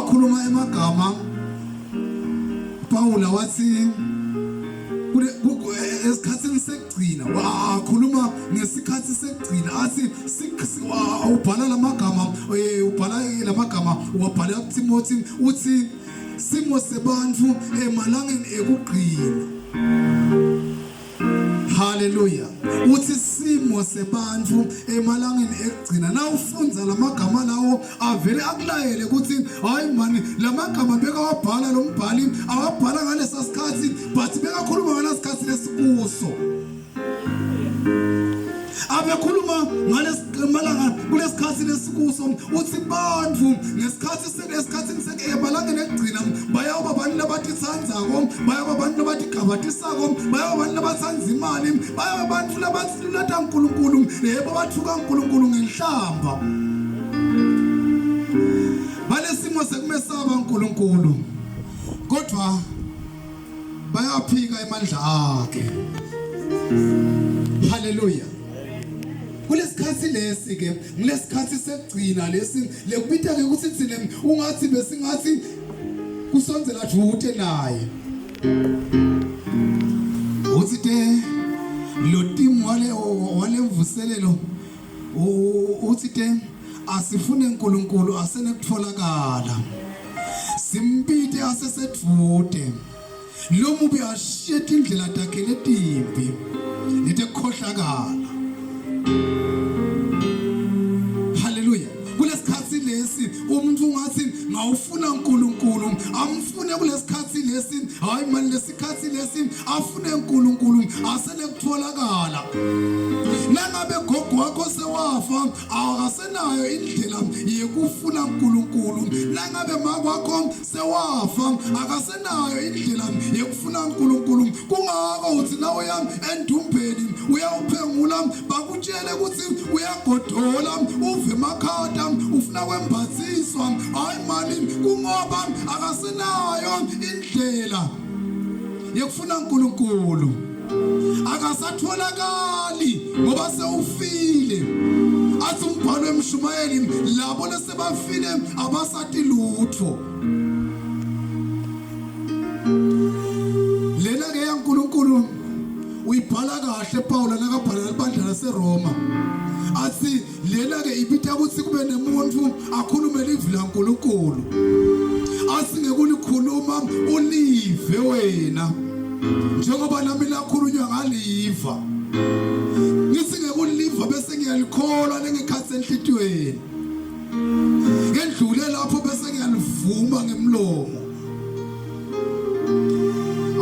Wakhuluma emagama Pawula wathi kule esikhatsini sekugcina wakhuluma ngesikhathi sekugcina athi ubhala lamagama eh, ubhala lamagama wabhala kuTimothy uthi simo sebantfu emalangeni ekugcina Haleluya. Uthi simo sebantfu emalangeni ekugcina nawufundza lamagama lawo avele akulayele ukuthi hayi mani lamagama bekawabhala lo mbhali awabhala ngalesa sikhathi but bekakhuluma ngalesikhathi lesikuso. Abekhuluma ngalemalanga kulesikhathi lesikuso uthi bantfu ngesikhathi esikhathini emalangeni ekugcina bayawuba abantu labatitsandzako bayawuba abantu labatigabatisako bayawuba abantu labatsandza imali bayawuba abantu labatsiluleta nkulunkulu yebo bathuka nkulunkulu ngenhlamba balesimo sekumesaba uNkulunkulu kodwa bayaphika emandla akhe haleluya kulesikhathi lesi ke ngilesikhathi sekugcina lesi lekubita ke ukuthi thina ungathi besingathi kusondzela dvute naye uthi te lo team wale wale mvuselelo uthi te asifune uNkulunkulu asenekutholakala simpite asesedvute lo mubi ashiye tindlela takhe letimbi netekukhohlakala haleluya kulesikhathi lesi umuntu ungathi ngawufuna uNkulunkulu amfune kulesikhathi lesi hayi mani lesikhathi lesi afune uNkulunkulu asenekutholakala nangabe gogo wakho sewafa akasenayo indlela yekufuna uNkulunkulu nangabe makwakho sewafa akasenayo indlela yekufuna uNkulunkulu kungako uthi nawuya endumbeni uyawuphengula bakutshele ukuthi uyagodola uve emakhata ufuna kwembathiswa hayi mani kungoba akasenayo indlela yekufuna uNkulunkulu akasatholakali ngoba sewufile athi umbhalo emshumayeli labo lesebafile abasati lutho lena ke yaNkulunkulu uyibhala kahle Paul nakabhala libandla laseRoma athi lena ke ibita ukuthi kube nemuntu akhulume livi laNkulunkulu athi ngekulikhuluma ulive wena njengoba nami lakhulunywa ngaliva ngithi ngekuliva bese ngiyalikholwa lengekhathi enhlitiyweni ngendlule lapho bese ngiyalivuma ngemlomo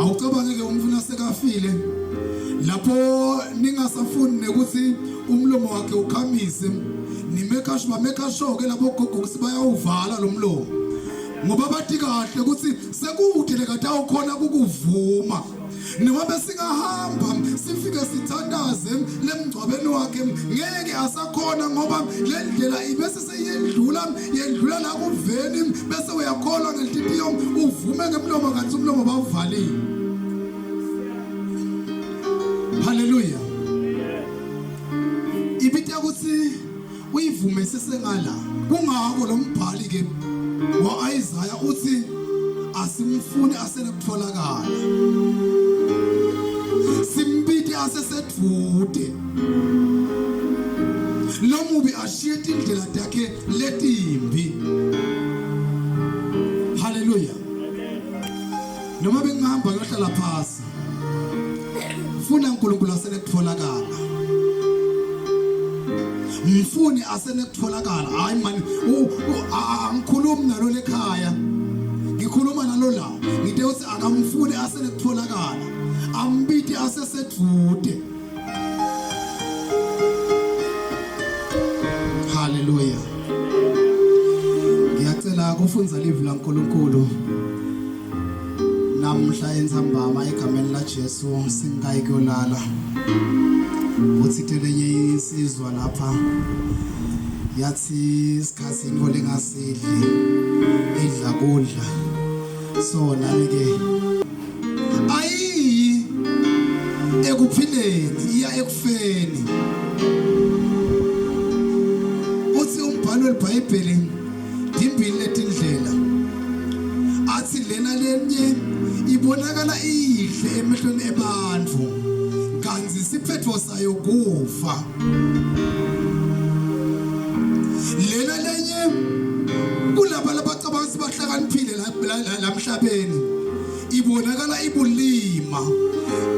awucabange ke umfuna sekafile lapho ningasafuni nekuthi umlomo wakhe ukhamise nimeka sure bameka sure ke labo gogo ukuthi bayawuvala lo mlomo ngoba bathi kahle ukuthi sekude lekade awukhona kukuvuma noma besingahamba sifike sithandaze lemngcwabeni wakhe ngeke asakhona ngoba le ndlela ibese seyendlula yendlula la kuveni bese uyakholwa ngenhlitiyo uvume ngemlomo kanti umlomo bawuvalile haleluya ibita ukuthi uyivume sesengala kungako lo mbhali ke wa-Isaya uthi asimfuni asenekutholakala simbite asesedvude lo mubi ashiye tindlela takhe letimbi haleluya noma bengihamba ngiyohlala phasi funa uNkulunkulu asenekutholakala mfuni asenekutholakala hayi mani angikhulumi nalo lekhaya ngikhuluma nalo la ngite uthi akamfuni asenekutholakala ambiti asesedvude Haleluya Ngiyacela kufunza livi laNkulunkulu Namhla entsambama egameni laJesu singayi kuyolala. Uthi lenye insizwa lapha yathi isikhathi into lengasidli idla kudla. So nami ke ayiyi ekuphileni iya ekufeni. Uthi umbhalo weBhayibheli dimbili letindlela. Athi lena lenye ibonakala iyihle emehlweni ebantfu kantsi siphetfo sayo kufa. Lena lenye kulaba labacabanga ukuthi bahlakaniphile lamhlabeni ibonakala ibulima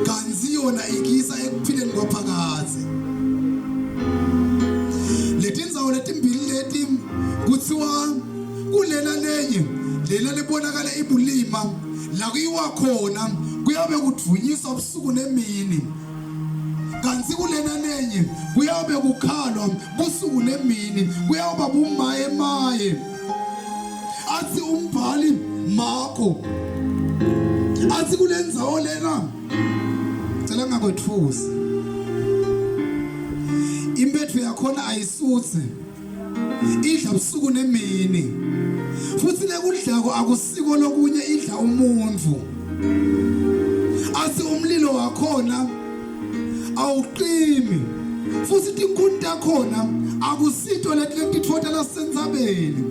kantsi yona ikisa ekuphileni kwaphakadze. Letindzawo letimbili leti kutsiwa Kulena lenye lena lebonakala ibulima la kuyiwa khona kuyabe kudvunyiswa busuku nemini kanti kulena lenye kuyabe kukhalwa busuku nemini kuyawuba bumaye maye athi umbhali Marko athi kulendzawo lena cela ngakwethusi impethu yakhona ayisutsi idla busuku nemini futhi lekudlako akusiko lokunye idla umuntu athi umlilo wakhona awuqimi futhi tinkhuni takhona akusito leti letitfota lasentsabeni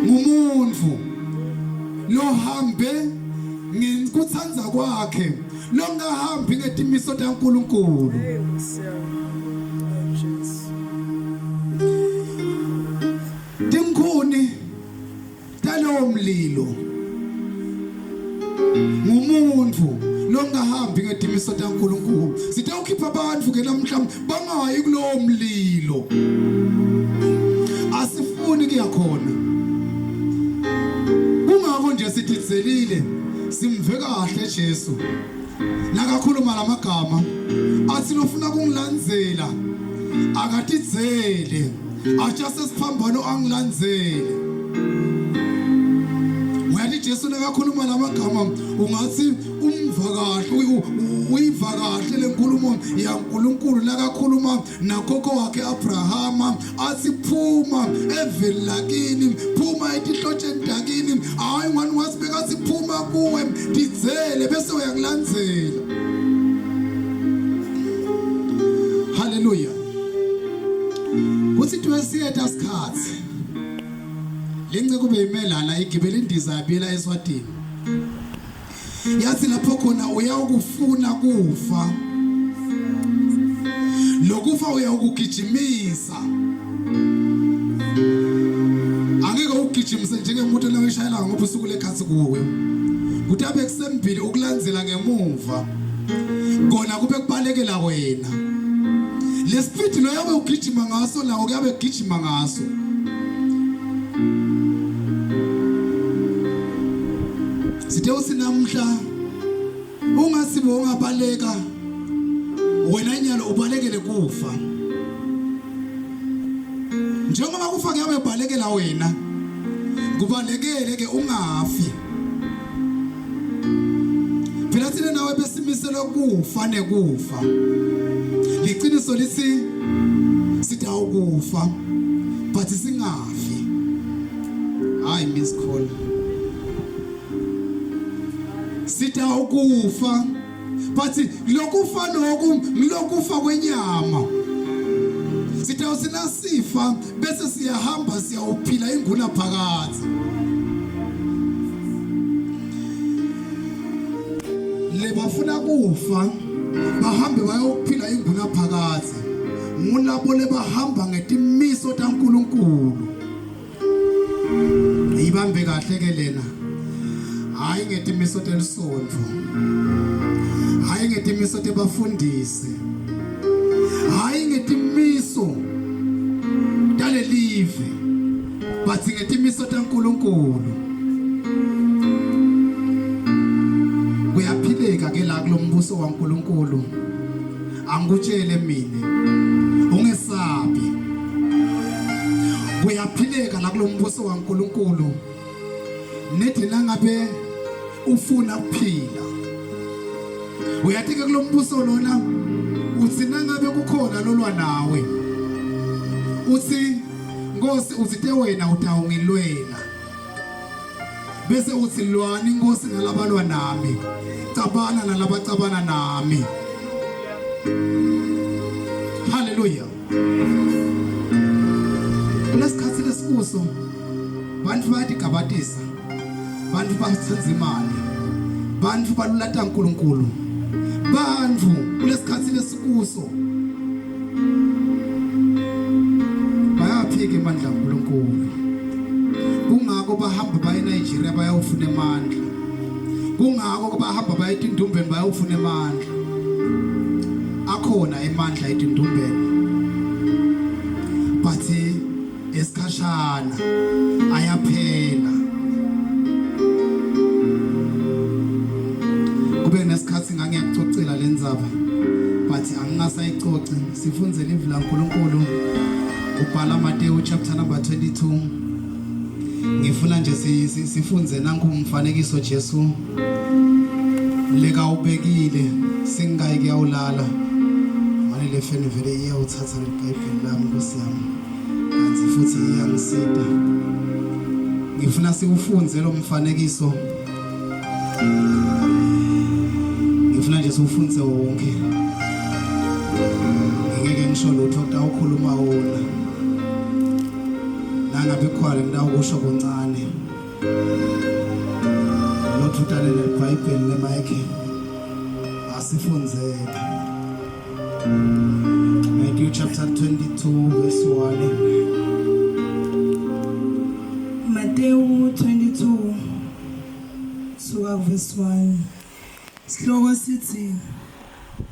ngumuntu lohambe ngekutsandza kwakhe longahambi ngetimiso taNkulunkulu. Tinkhuni talowo mlilo ngumuntu longahambi ngetimiso taNkulunkulu. Sitawukhipha abantu ke namhla bangayi kulowo mlilo. Asifuni kuya khona. Kungako nje sitidzelile Simve kahle Jesu nakakhuluma lamagama athi lofuna kungilandzela akatidzele ajase siphambano angilandzele. Uyathi Jesu nakakhuluma lamagama ungathi umva kahle uyiva kahle lenkulumo yaNkulunkulu nakakhuluma nakhokho wakhe Abrahama athi phuma eveni lakini phuma etihlotsheni takini hayi ngani wathi bekathi phuma kuwe ndidzele bese uyangilandzela haleluya kuthi twesiyeta sikhathi lenceku beyimelana igibela indiza yabuyela eSwatini Yathi lapho khona uyawukufuna kufa. Lokufa uyawukugijimisa. Angeke ugijimise njengemoto nawuyishayela ngoba usuku lekhathi kuwe. Kutabe kusembili ukulandzela ngemuva. Kona kube kubalekela wena. Lespeed loyabe ugijima ngaso nawo kuyabe kugijima ngaso. Sithe usinamhla ungasibo ungabaleka wena nyalo ubalekele kufa. Njengoba kufa kuyabe kubalekela wena kubalekele ke ungafi. Phela thina nawe besimiselwe kufa nekufa. Liqiniso lithi sitawukufa but singafi. Hayi miss call. Sitawukufa but lokufa loku ngilokufa kwenyama. Sitawuthi nasifa bese siyahamba siyawuphila inguna phakathi. Lebafuna kufa bahambe bayokuphila inguna phakathi. Ngulabo lebahamba ngetimiso taNkulunkulu. Ibambe kahle ke lena. Hayi ngetimiso telisonto. Hayi ngetimiso tebafundisi. Hayi ngetimiso talelive. Bathi ngetimiso taNkulunkulu. Kuyaphileka ke la kulombuso waNkulunkulu. Angikutshele mina ungesabi kuyaphileka la kulombuso waNkulunkulu nethi nangabe ufuna ukuphila uyathi ke kulombuso lona uthi nangabe kukhona lolwa nawe uthi Nkosi uthi wena utawungilwela bese uthi lwani inkosi nalabalwa nami cabana nalabacabana nami haleluya kulesikhathi lesikuso bantu bayatigabatisa Bantfu batsandza imali. Bantfu balulata uNkulunkulu. Bantfu kulesikhatsi lesikuso bayaphika emandla kaNkulunkulu. Kungako bahamba baye eNigeria bayawufuna emandla. Kungako bahamba baye etindumbeni bayawufuna emandla. Akhona emandla etindumbeni. But esikhashana ayaphela kube nesikhathi ngangiyakucocela le ndzaba but angingasayicoci sifunze livi laNkulunkulu kubhala Mateyu chapter number 22 ngifuna nje sifunze nanku umfanekiso Jesu lekawubekile singayi kuyawulala mane le feni vele iyawuthatha libhayibheli lami nkosi yami kanti futhi iyangisita ngifuna siwufunze lo mfanekiso ngifuna nje siwufunze wonke ngeke ngisho lutho kutawukhuluma wona nangabe khona ngitawukusho kuncane Lothutane nelibhayibheli nemayikhi asifundzele. Matthew chapter 22 verse 1. Matewu 22 suka verse 1 Sihloko sithi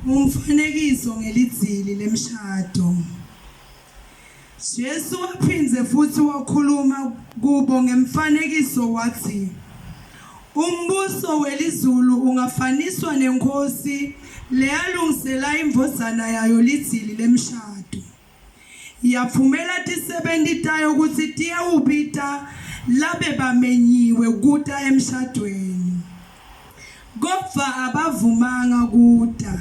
umfanekiso ngelidzili lemshado Jesu waphindze futsi wakhuluma kubo ngemfanekiso watsi, Umbuso welizulu ungafaniswa nenkhosi leyalungisela indvodzana yayo lidzili lemshado. Yatfumela tisebenti tayo kutsi tiyewubita labebamenyiwe kuta emshadweni. Kodvwa abavumanga kuta.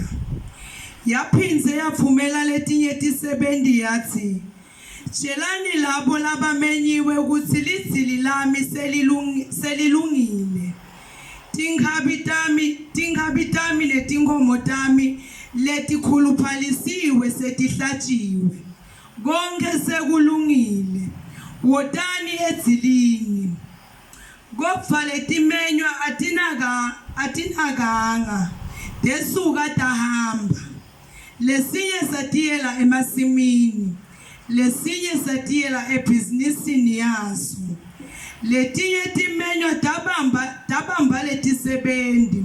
Yaphindze yatfumela letinye tisebenti yatsi, Tjelani labo labamenyiwe kutsi lidzili lami selilungile. Tinkhabi tami, tinkhabi tami netinkhomo tami letikhuluphalisiwe setihlatjiwe. Konkhe sekulungile. Wotani edzilini. Kodvwa letimenywa atinaka, atinakanga, tesuka tahamba. Lesinye satiyela emasimini, lesinye satiyela ebhizinisini yaso. Letinye timenywa tabamba, tabamba letisebenti,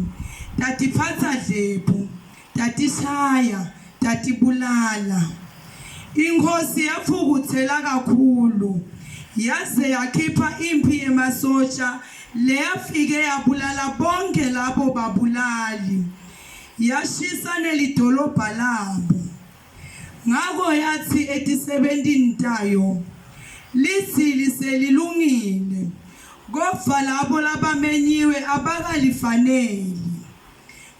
tatiphatsa dlephu, tatishaya, tatibulala. Inkhosi yatfukutsela kakhulu, yaze yakhipha imphi yemasotja leyafike yabulala bonkhe labo babulali, yashisa nelidolobha labo. Ngako yatsi etisebentini tayo, Lidzili selilungile, kodvwa labo labamenyiwe abakalifaneli.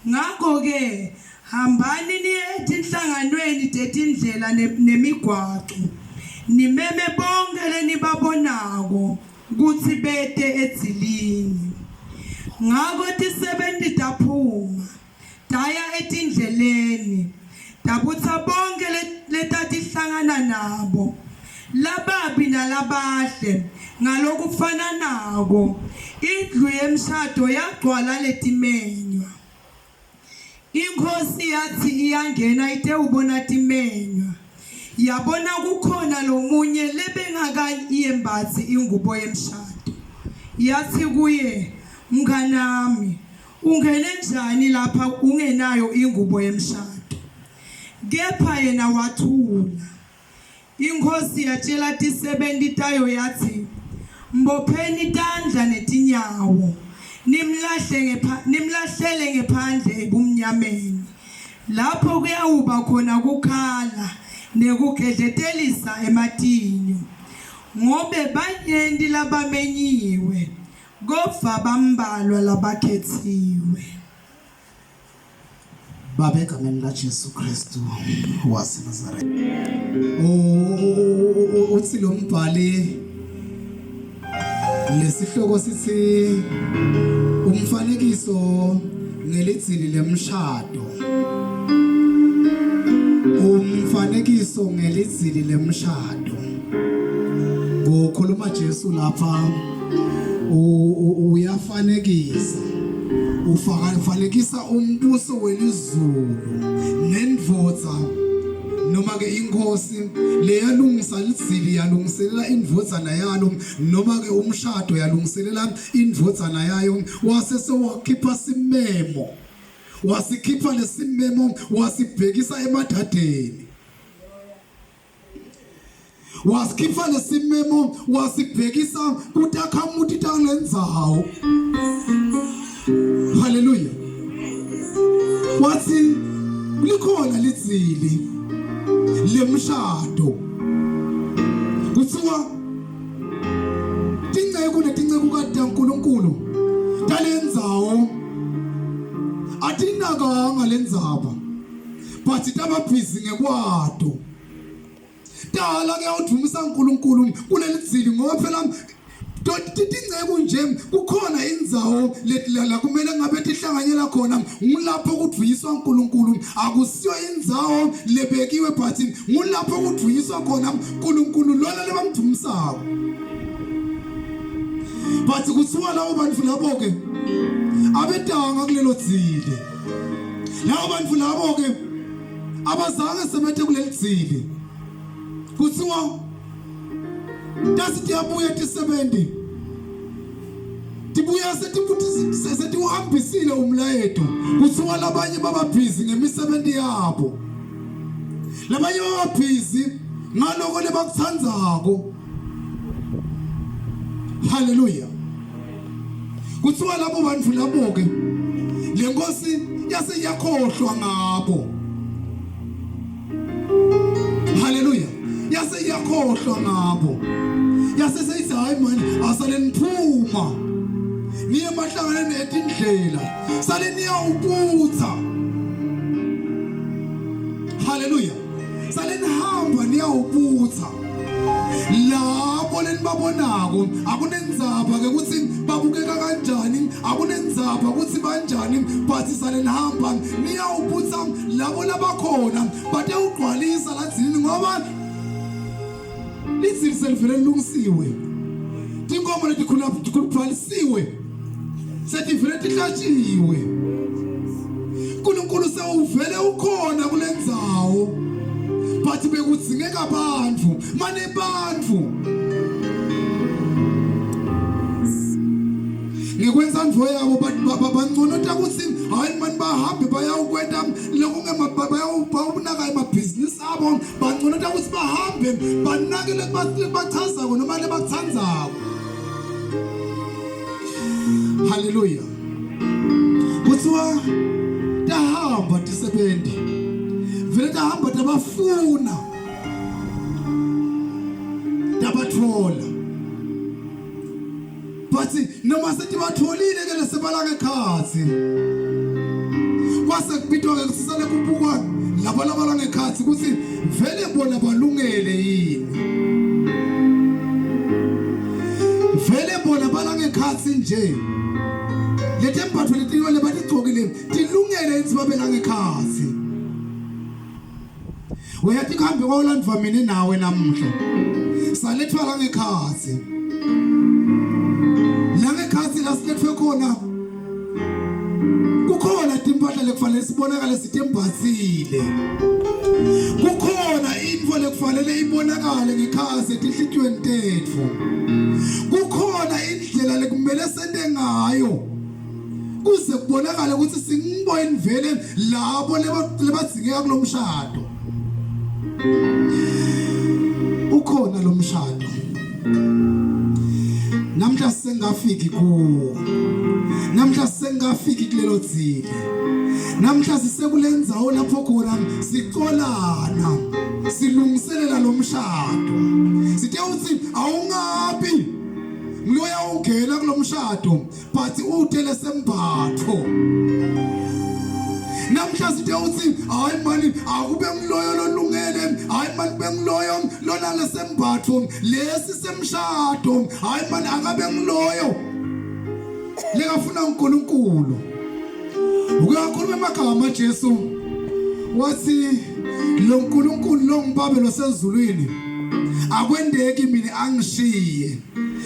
Ngako-ke hambani niye etinhlanganweni tetindlela nemigwaco, nimeme bonkhe lenibabonako kutsi bete edzilini. Ngako tisebenti taphuma, taya etindleleni, tabutsa bonkhe letatihlangana nabo, lababi nalabahle. Ngalokufananako, indlu yemshado yagcwala letimenywa. Inkhosi yatsi iyangena itewubona timenywa, yabona kukhona lomunye lebengakayembatsi ingubo yemshado. Yatsi kuye, Mnganami, ungene njani lapha ungenayo ingubo yemshado? Kepha yena wathula. Inkhosi yatjela tisebenti tayo yatsi, Mbopheni tandla netinyawo, nimlahle ngepha, nimlahlele ngephandle ebumnyameni. Lapho kuyawuba khona kukhala nekugedletelisa ematinyo, ngobe banyenti labamenyiwe, kodvwa bambalwa labakhetsiwe. Baba egameni laJesu Kristu waseNazaretha. Uthi lo mbhali lesihloko sithi umfanekiso ngelidzili lemshado. Umfanekiso ngelidzili lemshado. Kukhuluma Jesu lapha. Uyafanekisa ufanekisa umbuso welizulu nendvodza noma ke inkosi leyalungisa lidzili yalungiselela indvodzana yalo noma ke umshado yalungiselela indvodzana yayo wase sewakhipha simemo wasikhipha lesimemo wasibhekisa emadadeni wasikhipha lesimemo wasibhekisa kutakhamuti talendzawo haleluya wathi likhona lidzili lemshado kuthiwa tinceku netincekukati taNkulunkulu talendzawo atinakanga lendzaba but tababhizi ngekwato Dala kuyawudvumisa uNkulunkulu kulelidzili ngoba phela tinceku nje kukhona indzawo la kumele ngabe tihlanganyela khona ngulapho kudvunyiswa uNkulunkulu akusiyo indzawo lebekiwe but ngulapho kudvunyiswa khona uNkulunkulu lona lebamdvumisako but kuthiwa labo bantu labo ke abetanga kulelo dzili labo bantu labo ke abazange sebethe kuleli dzili kuthiwa tasi tiyabuya tisebenti tibuya setiwuhambisile umlayeto kuthiwa labanye bababhizi ngemisebenti yabo labanye bababhizi ngaloko lebakutsandzako haleluya Kuthiwa labo bantu labo-ke le nkosi yase iyakhohlwa ngabo. Haleluya. Yase iyakhohlwa ngabo. Yase seyithi hayi mani asale niphuma. Niye emahlanganeni etindlela. Sale niyawubutha. Haleluya. Sale nihamba niyawubutha. labo lenibabonako akunendzaba ke ukuthi babukeka kanjani akunendzaba ukuthi banjani but sale nihamba niyawubutsa labo labakhona batewugcwalisa ladzini ngoba lidzini selivele lilungisiwe tinkomo letikhuluphalisiwe setivele tihlatshiwe uNkulunkulu sewuvele ukhona kulendzawo but bekudzingeka abantu mane bantfu ngekwensandvo yabo banconota kutsi hayi mani bahambe bayawukwenta lokungemabayawunaka emabhizinisi abo banconota kutsi bahambe banake lekubachazako noma lebakutsandzako Haleluya. Kuthiwa tahamba tisebenti. Vele tahamba tabafuna. Tabathola. But noma setibatholile ke lesebala ngekhatsi. Kwase kubitwa ke kusisale kubukwa labo labala ngekhatsi ukuthi vele bona balungele yini. Vele bona bala ngekhatsi nje. Letembatfo letiwe lebatigcokile tilungele ukuthi babe la ngekhatsi. Uyathi kuhambe kwawulandvwa mina nawe namuhla. Salethwa la ngekhatsi. La ngekhatsi la silethwe khona kukhona timpahla lekufanele sibonakale sitembatsile. Kukhona intfo lekufanele ibonakale ngekhatsi etinhlitiyweni tetfu. Kukhona indlela lekumele sente ngayo kuze kubonakale ukuthi singiboyini vele labo lebadzingeka kulomshado ukhona lo mshado namhla sengafiki kuwo namhla sengafiki kulelo dzili namhla sisekulendzawo lapho khona sicolana silungiselela lo mshado sithe uthi awungabi ngiloya ungena kulomshado but ute lesembatho namhla sithe uthi hayi mani akube ngiloyo lolungele hayi mani kube ngiloyo lona lesembatho lesi semshado hayi mani akabe ngiloyo lekafuna uNkulunkulu ukakhuluma amagama Jesu wathi lo nkulunkulu lo ngibabe losezulwini akwendeki mina angishiye.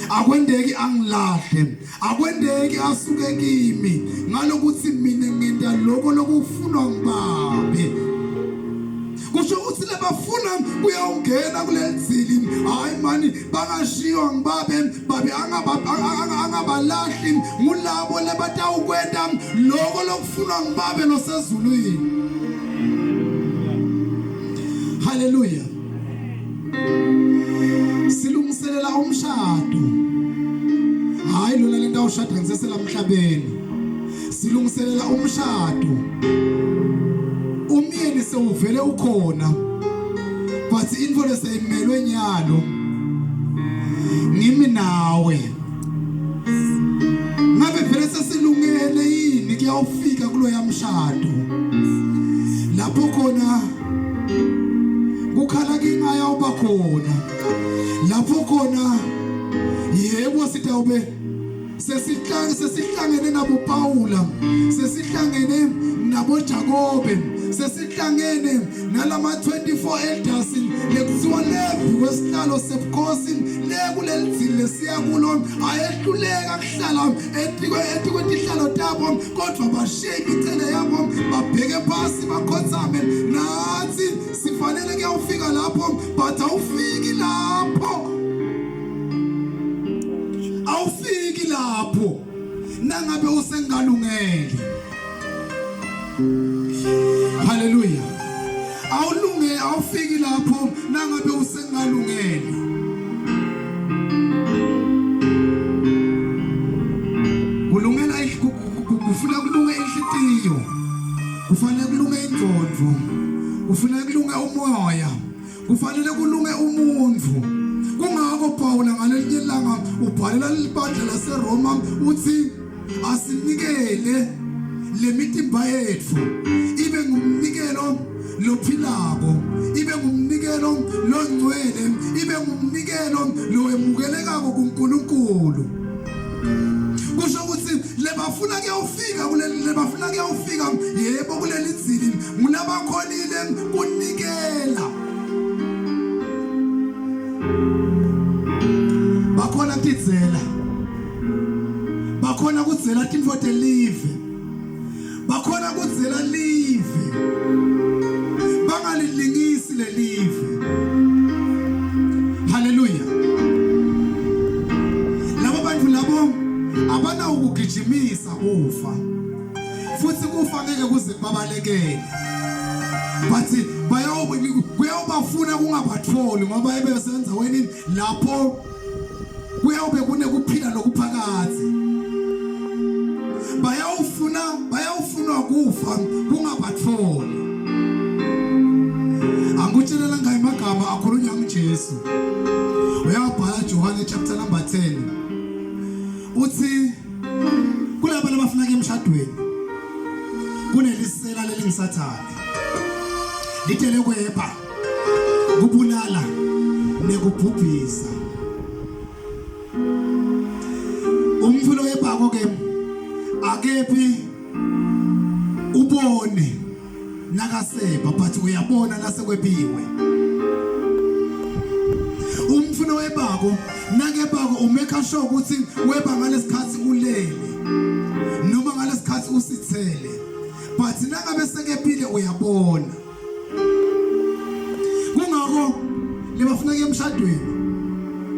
Akwendeki angilahle, akwendeki asuke kimi ngalokuthi mina ngenta lokho lokufunwa ngibabe. Kusho ukuthi lebafuna kuyawungena kuleli dzili, hayi mani bangashiywa ngibabe, babe angabalahli ngulabo lebatawukwenta lokho lokufunwa ngibabe losezulwini. Haleluya. Silungiselela umshado. Hayi lona lento awushada ngiseselamhlabeni. Silungiselela umshado. Umyeni sewuvele ukhona. But into leseyimelwe nyalo ngimi nawe. Ngabe vele sesilungele yini kuyawufika kuloya mshado. Lapho khona kukhala kingayawuba khona lapho khona yebo sitawube sesihlangene sesihlangene nabo Paula sesihlangene nabo Jakobe sesihlangene nalama 24 elders lekuthiwa levi kwesihlalo sebukhosi le kuleli lesiya kulo ayehluleka kuhlala etikwe etikwetihlalo tabo kodwa bashiye imicele yabo babheke phasi bakhothame nathi sifanele kuyawufika lapho but awufiki lapho awufiki lapho nangabe usengalungele haleluya awulunge awufiki lapho nangabe usengalungele kulungela kufuna kulunge inhlitiyo kufanele kulunge ingqondo kufanele kulunge umoya kufanele kulunge umuntu kungako Pawula ngalelinye ilanga ubhalela libandla laseRoma uthi asinikele lemitimba yethu ibe ngumnikelo lophilako ibe ngumnikelo longcwele ibe ngumnikelo lowemukelekako kuNkulunkulu kusho ukuthi lebafuna kuyawufika kuleli lebafuna kuyawufika yebo kuleli dzili ngulabakhonile kunikela bakhona kutidzela bakhona kudzela tintfo telive bakhona kudzela live bangalilingisi lelive haleluya labo bantu labo abanawukugijimisa kufa futhi kufa ngeke kuze kubabalekele but kuyawubafuna kungabatholi ngoba ebesenzaweni lapho kuyawube kunekuphila lokuphakadze bayawufuna bayawufunwa kufa kungabatholi angikutshelela ngayo amagama akhulunywa nguJesu uyabhala Johane chapter number 10 uthi kulabo labafuna ke emshadweni kunelisela lelingisathane litele kweba kubulala nekubhubhisa umfula oyebako ke akephi ubone nakaseba but uyabona nasekwebiwe umfula oyebako nakebako umeka sure ukuthi weba ngalesikhathi ulele noma ngalesikhathi usithele but nangabe sekebile uyabona Kungako lebafuna ke emshadweni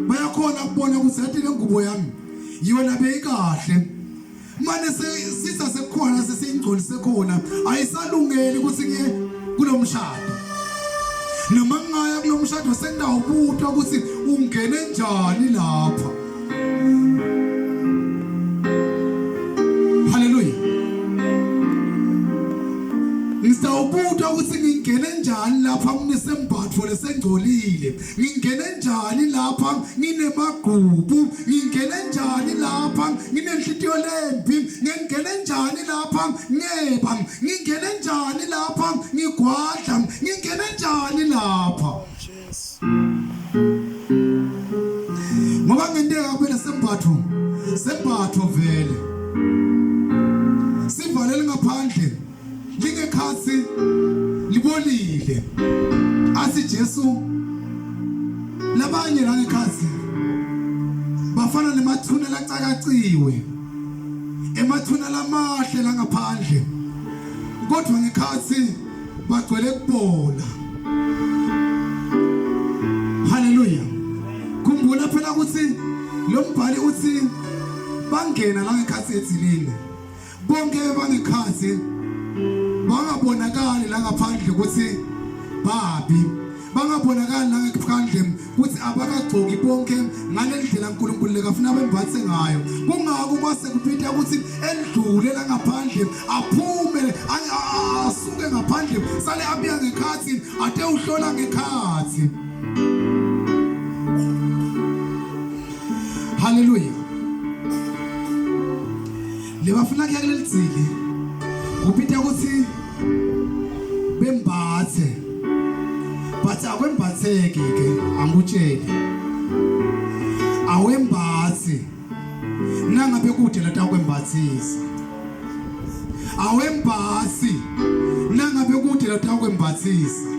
bayakhona ukubona ukuthi yathi le ngubo yami yona beyikahle mane sisa sekukhona sesiyingcolise khona ayisalungeli ukuthi ngiye kulomshado noma ngingaya kulomshado sengidawubutwa ukuthi ungene njani lapha Haleluya. Ngizawubuta ukuthi ngingene njani lapha nginesembatho lesengcolile. Ngingene njani lapha nginemagqubu. Ngingene njani lapha nginenhlitiyo lembi. Ngingene njani lapha ngeba. Ngingene njani lapha ngigwadla. Ngingene njani lapha. Ngoba ngenteka kube nesembatho sembatho vele sivalele ngaphandle lingekhathi libolile athi Jesu labanye la ngekhathi bafana Bafana nemathuna lacakaciwe. Emathuna lamahle langaphandle. Kodwa ngekhathi bagcwele kubola. Haleluya. Khumbula phela ukuthi lo mbhali uthi bangena la ngekhathi edzilini. Bonke bangekhathi bangabonakali la ngaphandle ukuthi babi bangabonakali la ngaphandle ukuthi abakagcoki bonke ngale ndlela uNkulunkulu lekafuna bembathe ngayo. Kungako kwase kupita ukuthi endlule la ngaphandle aphume asuke ngaphandle sale abuya ngekhathi ate uhlola ngekhathi. Haleluya. Lebafuna kuya kuleli dzili kupita ukuthi bembathe but akwembatheki ke angikutsheli awembathi nangabe kude latakwembathisa awembathi nangabe kude latakwembathisa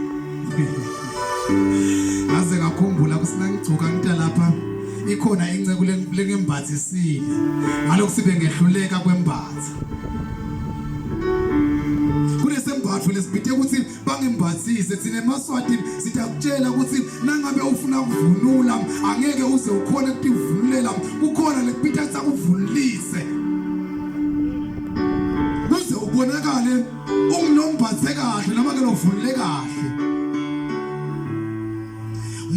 ngaze ngakhumbula ukuthi nangigcoka ngita lapha ikhona inceku lengembathisile ngalokhu sibe ngehluleka kwembatha kunesembatho lesibhite ukuthi bangembathise thina emaswati sitakutshela ukuthi nangabe ufuna kuvunula angeke uze ukhone ukutivunulela kukhona lekubita sakuvunulise kuze ubonakale unginombathe kahle noma ke lovunule kahle.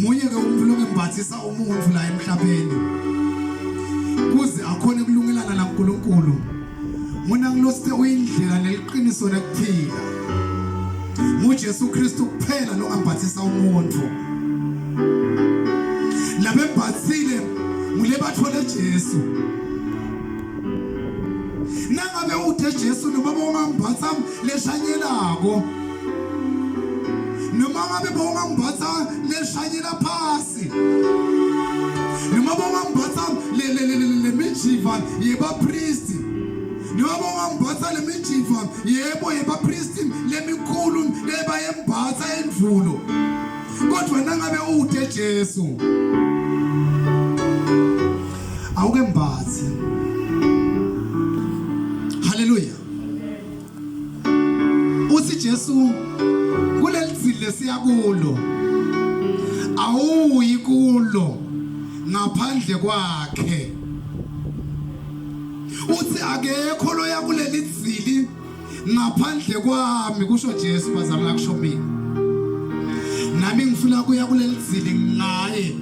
Munye ke umuntu longembathisa umuntu la emhlabeni kuze akhone kulungelana naNkulunkulu. Muna ngilosite uyindlela neliqiniso nekuphila. NguJesu Kristu kuphela longambathisa umuntu. Labembathile ngulebathole Jesu. Nangabe uthe Jesu noma bongambatha leshanyelako noma ngabe bongambatha leshanyela phasi noma bongambatha lemijiva yebapristi noma bongambatha lemijiva yebo yebapristi lemikhulu lebayembatha endvulo kodwa nangabe ute Jesu awukembathi. Haleluya. Uthi Jesu kuleli dzili lesiya kulo awuyi kulo ngaphandle kwakhe. Uthi akekho loya kuleli dzili ngaphandle kwami kusho Jesu bazalwane kusho mina. Nami ngifuna kuya kuleli dzili ngaye.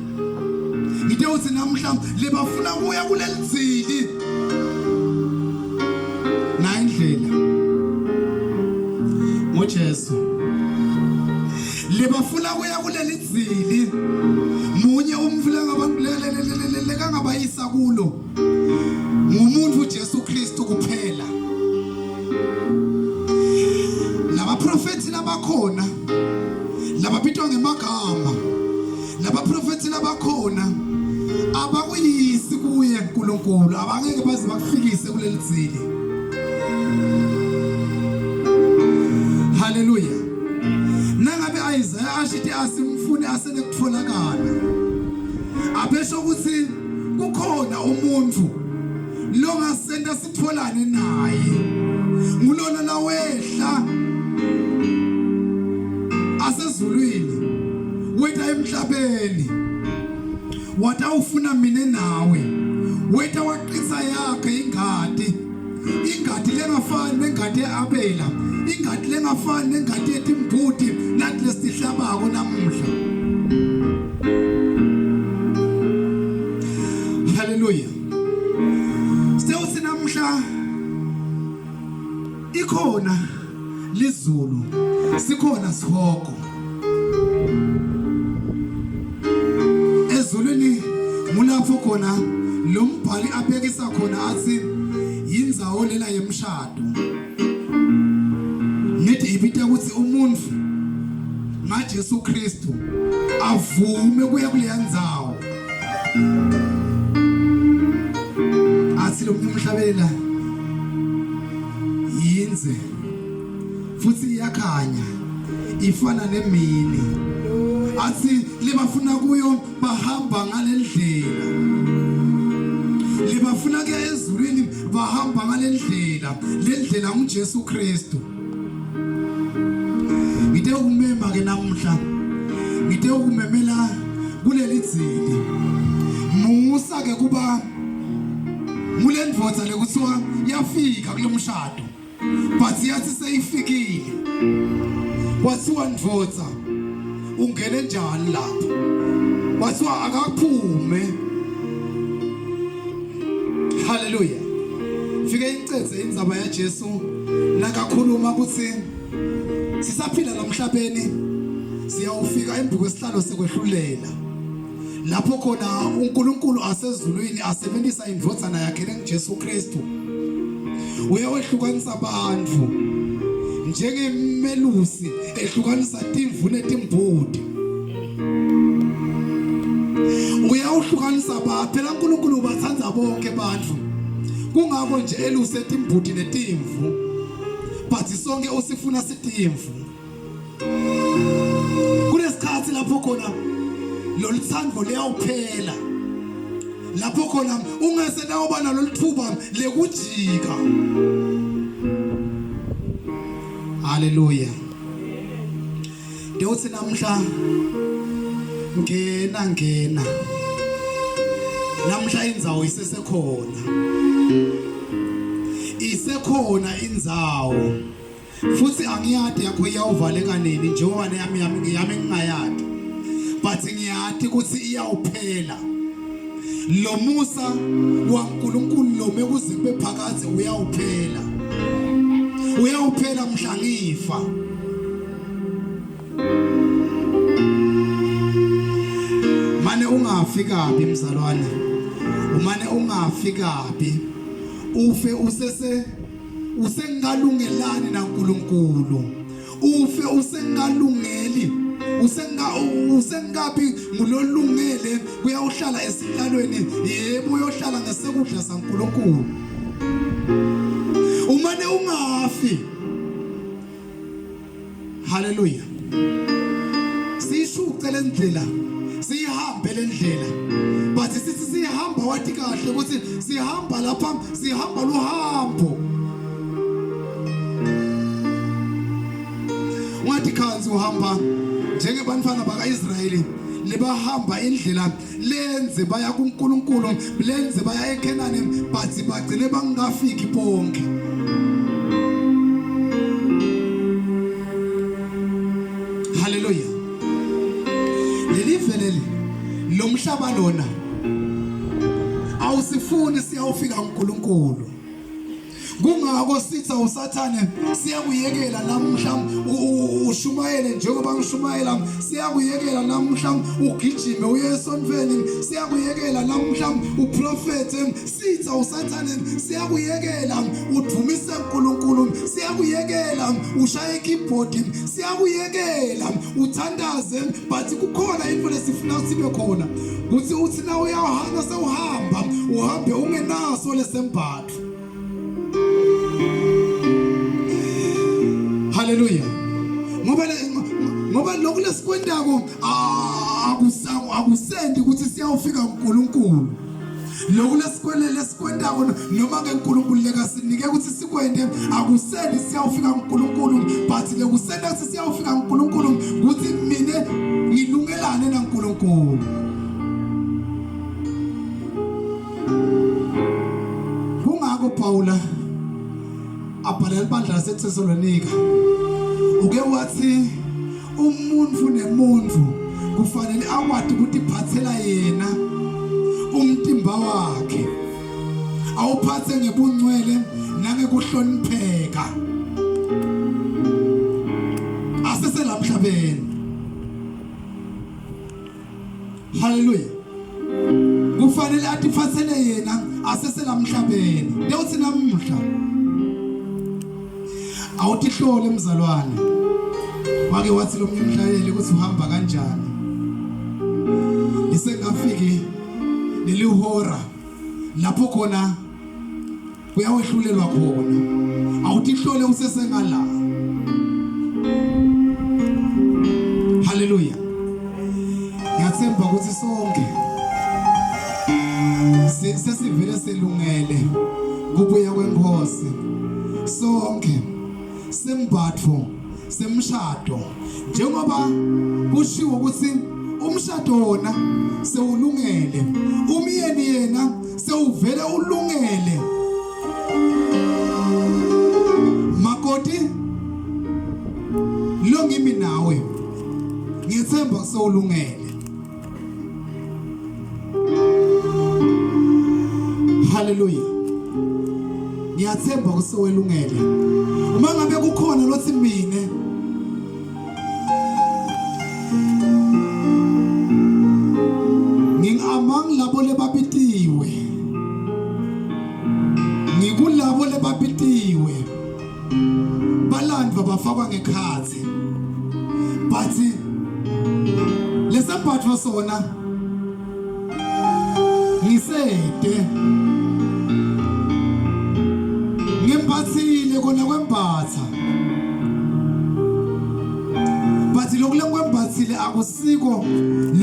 Ngithe uthi namhla lebafuna kuya kuleli dzili nayi indlela ngoJesu lebafuna kuya kuleli dzili munye umfula ngabantu lekangabayisa kulo ngumuntu uJesu Kristu kuphela. Labaprofethi labakhona lababitwa ngemagama labaprofethi labakhona abakuyisi kuye uNkulunkulu abangeke baze bakufikise kuleli dzili. Haleluya. Nangabe Isaiah ashithi asimfuni asenekutholakala abesho ukuthi kukhona umuntu longasenta sitholane naye ngulona lawehla asezulwini weta emhlabeni watawufuna mina nawe weta waqitha yakhe ingadi ingadi lengafani nengadi yeAbela ingadi lengafani nengadi yetimbuti nathi lesihlabako namuhla. Haleluya. Sewuthi namuhla ikhona lizulu sikhona sihogo ezulwini ngulapho khona lo mbhali abekisa khona athi yindzawo lena yemshado ngithi ibita ukuthi umuntu ngaJesu Kristu avume kuya kuleya ndzawo athi lo mhlabela yinze futhi iyakhanya ifana nemini athi libafuna kuyo bahamba ngalendlela. Lebafuna kuya ezulwini bahamba ngalendlela. Lendlela nguJesu Kristu. Ngite ukumema ke namuhla. Ngite ukumemela kuleli dzili. Musa ke kuba ngulendvodza lekuthiwa yafika kulomshado. But yathi seyifikile kwathiwa ndvodza ungene njani lapha kwathiwa akaphume haleluya fike incedze indzaba yaJesu nakakhuluma ukuthi sisaphila lamhlabeni siyawufika embi kwesihlalo sekwehlulela lapho khona uNkulunkulu asezulwini asebenzisa indvodzana yakhe lenguJesu Kristu uyawehlukanisa abantu njengemelusi ehlukanisa timvu netimbuti uyawuhlukanisa ba phela uNkulunkulu ubathanda bonke abantu kungako nje eluse timbuti netimvu but sonke usifuna sitimvu Kunesikhathi lapho khona loluthando liyawuphela lapho khona ungase nawuba naloluthuba lekujika. Haleluya. Ndewuthi namhla ngena ngena. Namhla indzawo isesekhona. Isekhona indzawo. Futhi angiyati yakho iyawuvaleka nini njengoba neyami yami yami ngingayati. But ngiyati ukuthi iyawuphela. Lo musa waNkulunkulu lo mekuze kube phakadze uyawuphela. Uyawuphela mhla ngifa. Mane ungafi kabi mzalwane. Umane ungafi kabi. Ufe usese usengalungelani naNkulunkulu ufe usengalungeli usenga usengabi ngulolungele kuyawuhlala esihlalweni yebo uyohlala ngesekudla saNkulunkulu umane ungafi Haleluya. Siyishuce lendlela, siyihambe lendlela. But sithi sihamba wathi kahle ukuthi sihamba lapha, sihamba luhambo. Ungathi khansi uhamba njengebantwana bakaIsrayeli libahamba indlela lenze baya kuNkulunkulu lenze baya eKhenani but bagcine bangafiki bonke Haleluya leli veleli lomhlaba lona awusifuni siyawufika uNkulunkulu Kungako sitha uSathane siyakuyekela namuhla ushumayele njengoba ngishumayela siyakuyekela namuhla ugijime uye esontweni siyakuyekela namuhla uprofethe sitha uSathane siyakuyekela udumise uNkulunkulu siyakuyekela ushaye keyboard siyakuyekela uthandaze but kukhona into lesifuna sibe khona kuthi uthi na uyahamba sewuhamba uhambe ungenaso lesembatho Haleluya. Ngoba ngoba lokhu lesikwentako akusendi ukuthi siyawufika kuNkulunkulu. Lokhu lesikwelele lesikwentako noma ke uNkulunkulu lekasinike ukuthi sikwente akusendi siyawufika kuNkulunkulu but lekusenda ukuthi siyawufika kuNkulunkulu ukuthi mina ngilungelane naNkulunkulu. Kungako Paula abhalela ibandla laseThesalonika uke wathi umuntu nemuntu kufanele akwati ukutiphathela yena umtimba wakhe awuphathe ngebuncwele nangekuhlonipheka aseselamhlabeni Haleluya. Kufanele atiphathele yena aseselamhlabeni. Lewuthi namuhla awutihlole mzalwane. Wake wathi lo mhlayeli ukuthi uhamba kanjani. Lisengafiki leli hora lapho khona kuyawehlulelwa khona awutihlole usesengala haleluya ngiyathemba ukuthi sonke Sesivele selungele kubuya kwenkosi sonke sembatfo semshado njengoba kushiwo ukuthi umshado wona sewulungele umyeni yena sewuvele ulungele makoti lo ngimi nawe ngiyethemba sewulungele Haleluya. Ngiyathemba kusewelungele. Uma ngabe kukhona lothi mina Ngingamang labo lebabitiwe. Ngikulabo lebabitiwe. Balandwa bafakwa ngekhathi. But lesembatho sona ngisede ngimbathile kona kwembatha but lokhu lengikwembathile akusiko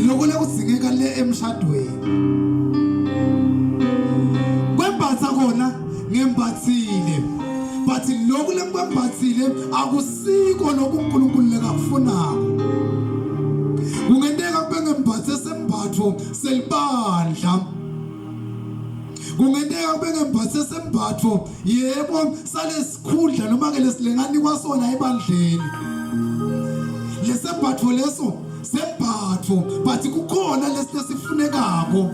lokho lekudzingeka le emshadweni kwembatha kona ngembathile but lokhu lengikwembathile akusiko lokhu uNkulunkulu lekakufunako kungenteka kube ngembathe sembatho selibandla kungenteka kube ngembathe sembatho yebo salesikhundla noma ke lesilenganikwa sona ebandleni lesembatho leso sembatho but kukhona lesi lesifunekako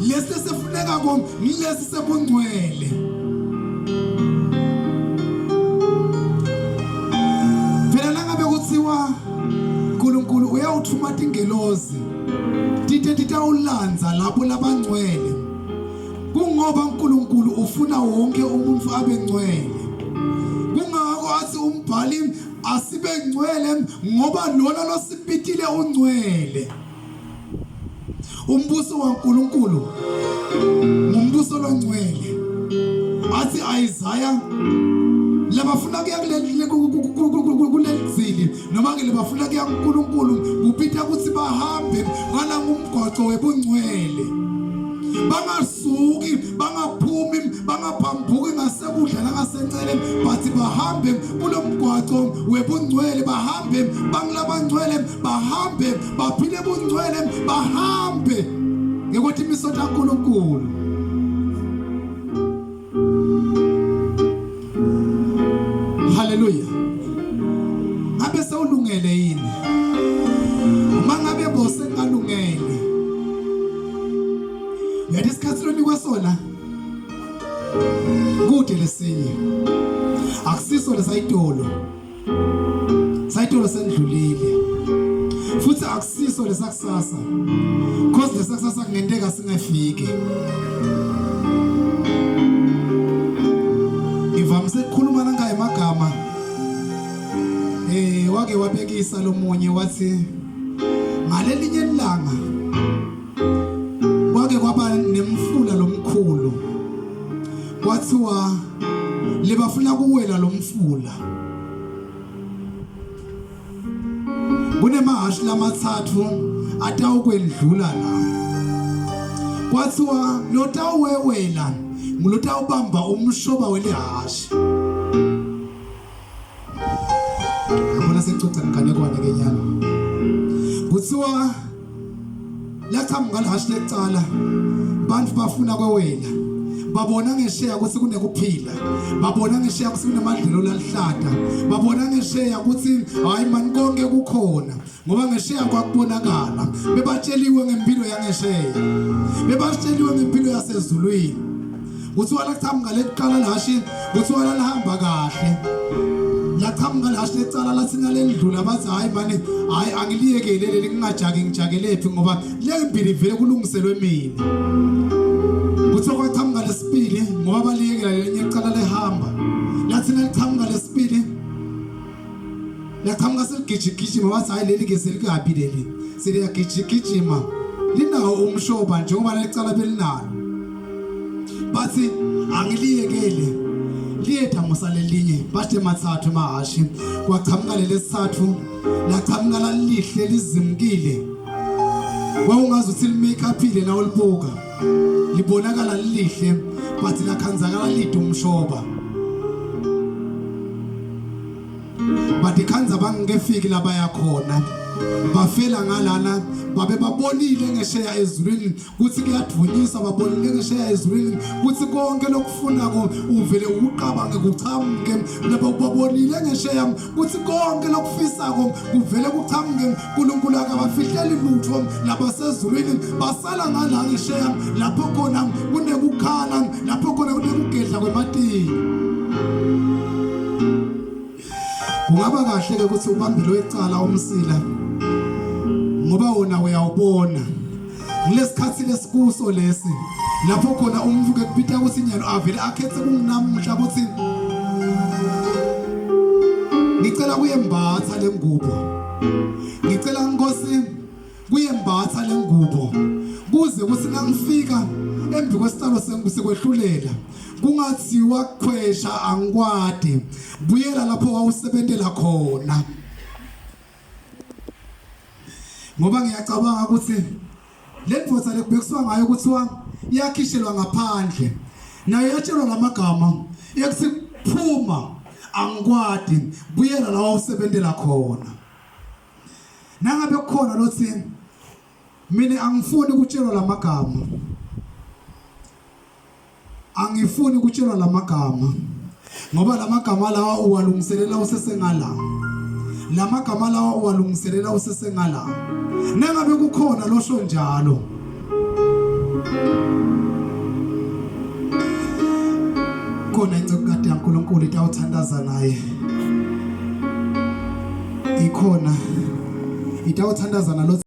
lesi lesifunekako ngilesi sebungcwele phela nangabe kuthiwa uNkulunkulu uyawuthuma tingelozi tite titawulandza labo labangcwele Kungoba uNkulunkulu ufuna wonke umuntu abe ngcwele. Kungako athi umbhali asibe ngcwele ngoba lona losipitile ungcwele. Umbuso waNkulunkulu ngumbuso longcwele. Athi Isaiah labafuna kuya kuleli dzili noma ke lebafuna kuya kuNkulunkulu kupita ukuthi bahambe ngala ngumgwaco webungcwele bangasuki bangaphumi bangaphambuki ngasekudla nangasencele but bahambe kulo mgwaco webungcwele bahambe bangilabangcwele bahambe baphile bungcwele bahambe ngekuthi imiso kaNkulunkulu Haleluya. Ngabe sewulungele yini? Uma ngabe bose ngalungele. Uyathi isikhathi lonikwa sona kude lesinye. Akusiso lesayitolo. Sayitolo sendlulile. Futhi akusiso lesakusasa. Cause lesakusasa kungenteka singefike. Ngivamise ukukhuluma nangaye emagama. Eh wake wabekisa lomunye wathi ngalelinye ilanga kwake kwaba nemfula lomkhulu kwathiwa libafuna kuwela lomfula kunemahhashi lamathathu atawukwendlula la kwathiwa lotawuwewela ngulotawubamba umshoba welihhashi yabona sekucoca nganekwane ke nyalo kuthiwa Laqhamuka lihhashi lekucala bantu bafuna kwewela babona ngesheya ukuthi kunekuphila babona ngesheya ukuthi kunemadlelo lalihlata babona ngesheya ukuthi hayi mani konke kukhona ngoba ngesheya kwakubonakala bebatsheliwe ngempilo yangesheya bebatsheliwe ngempilo yasezulwini kuthiwa laqhamuka lekuqala lihhashi kuthiwa lalihamba kahle laqhamuka lihhashi lecala lathi nalendlula bathi hayi mani hayi angiliyekele leli ngingajaki ngijakelephi ngoba le mbili vele kulungiselwe mina kuthiwa kwaqhamuka lesibili ngoba baliyekela lelinye icala lehamba lathi naliqhamuka lesibili laqhamuka seligijigijima wathi hayi leli ke selikabi leli seliyagijigijima linawo umshoba njengoba lecala belinalo bathi angiliyekele liyedamusa lelinye bathe mathathu emahhashi kwaqhamuka lelesithathu laqhamuka lalihle lizimkile. Wawungazi ukuthi limake-uphile na ulibuka. Libonakala lilihle but lakhanzakala lide umshoba. But ikhanza bangekefiki labaya khona. Bafela ngalana babe babonile ngesheya ezulwini kuthi kuyadunyiswa babonile ngesheya ezulwini kuthi konke lokufunako uvele ukuqabange kuchamuke labo babonile ngesheya kuthi konke lokufisako kuvele kuchamuke uNkulunkulu akabafihleli lutho labasezulwini basala ngala ngesheya lapho khona kunekukhala lapho khona kunekugedla kwematini. Kungaba kahle ke ukuthi ubambele wecala umsila ngoba wona uyawubona kulesikhathi lesikuso lesi lapho khona umuntu ke kubita ukuthi nyalo avele akhethe kunginamuhla ukuthi ngicela kuyembatha lengubo, ngicela Nkosi kuyembatha lengubo kuze kuthi nangifika embi kwesihlalo sekwehlulela kungathiwa khwesha angikwadi, buyela lapho wawusebentela khona. Ngoba ngiyacabanga ukuthi le ndvodza lekubhekiswa ngayo kuthiwa iyakhishelwa ngaphandle nayo yatshelwa lamagama ekuthi phuma angikwadi, buyela la wawusebentela khona. Nangabe kukhona lothi mina angifuni ukutshelwa lamagama, angifuni ukutshelwa lamagama ngoba lamagama lawa uwalungiselela usesengala, lamagama lawa uwalungiselela usesengala. Nangabe kukhona losho njalo, khona incekukade yaNkulunkulu itawuthandaza naye, ikhona itawuthandaza nalo.